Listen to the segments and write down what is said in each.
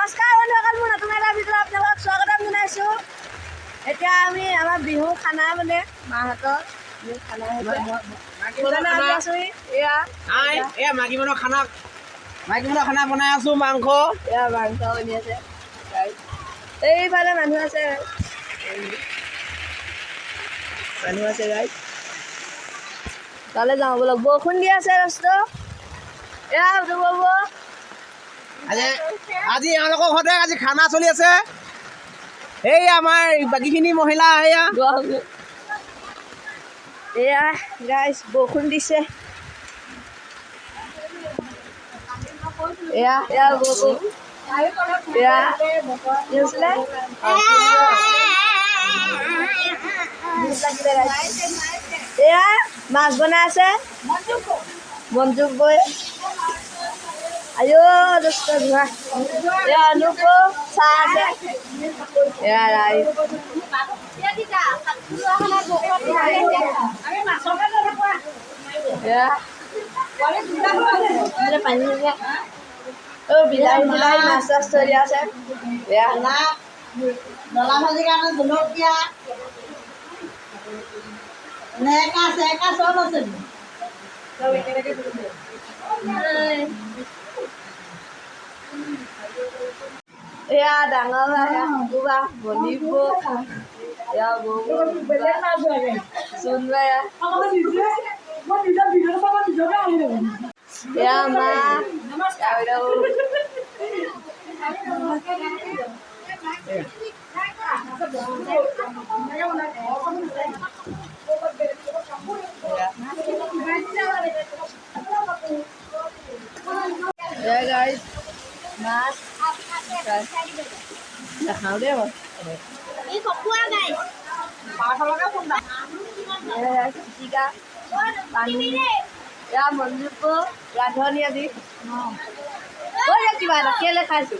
নমস্কাৰ বন্ধুসকল, মোৰ নতুন এটা ভিডিঅ' আপোনালোকক স্বাগতম জনাইছোঁ। এতিয়া আমি আমাৰ বিহু খানা, মানে মাহঁতৰ বিহু খানা হৈছে। সেইকাৰণে আমি আছোহি এয়া। নাই, এয়া মাইকী মানুহৰ খানা, মাইকী মানুহৰ খানা বনাই আছো, মাংস। এয়া মাংস বনি আছে। এইফালে মানুহ আছে, মানুহ আছে গাইজ। তালৈ যাওঁ ব'লক। বৰষুণ দি আছে দোস্ত। এয়া বৌ। আজি আজি এওঁলোকৰ ঘৰতে আজি খানা চলি আছে। এই আমাৰ বাকীখিনি মহিলা এয়া। এয়া গাইজ, বৰষুণ দিছে। এয়া এয়া বৌ, এয়া কি হৈছিলে? লাগিলে গাইজ। এয়া মাছ বনাই আছে মঞ্জু বৈ। আয়ো দোস্ত, ধোৱা। এয়া অনুপ চাহ আছে। এয়া ৰাইজ। এয়া পানী, অ' বিলাহী চিলাহী, মাছ চাছ থৈ দিয়া আছে। এয়া ডলা ভাজিৰ কাৰণে জলকীয়া, নেকা চেকা চব আছে। এয়া ডাঙৰ বা, এয়া বা, ভনী বৌ, এয়া বৌ, চোন বা, এয়া মা, বাইদেউ। এয়া গাইজ, মাছ নাখাওঁ দেই মই। এয়া পিটিকা, পানী। এয়া মঞ্জু বৌ ৰান্ধনী আজি। ঐ, কিবা এটা কেলে খাইছো?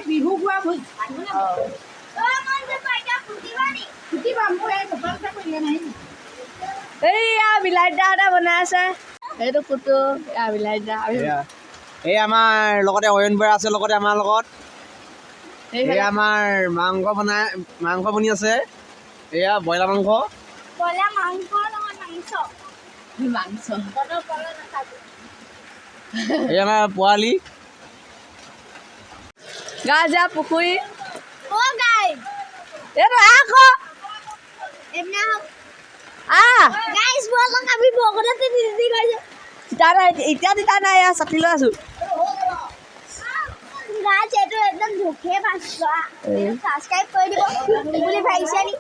বিহু গোৱা ভোজ। অঁ। এইয়া বিলাহী দা এটা বনাই আছে। সেইটো কুটু, এয়া বিলাহী দা। আমি এয়া এই আমাৰ লগতে অয়ন বৰা আছে, লগতে আমাৰ লগত। এই আমাৰ মাংস বনাই, মাংস বনি আছে। এয়া ব্ৰইলাৰ মাংস। মাংস। এই আমাৰ পোৱালি। গাছ, এয়া পুখুৰী। এইটো আকৌ আহ তিতা নাই এতিয়া, তিতা নাই। এয়া ছাতি লৈ আছো। একদম ধুখে ছাবস্ক্ৰাইব কৰি দিব বুলি ভাবিছে নি?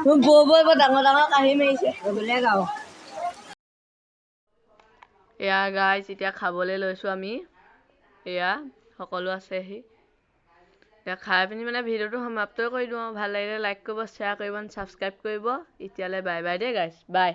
মোৰ বৌ বৌ বৰ ডাঙৰ ডাঙৰ কাঁহী মাৰিছে। এয়া গাইজ, এতিয়া খাবলৈ লৈছোঁ আমি। এয়া সকলো আছেহি। এতিয়া খাই পিনি মানে ভিডিঅ'টো সমাপ্তই কৰি দিওঁ আৰু। ভাল লাগিলে লাইক কৰিব, শ্বেয়াৰ কৰিব, ছাবস্ক্ৰাইব কৰিব। এতিয়ালৈ বাই বাই দেই গাইজ, বাই।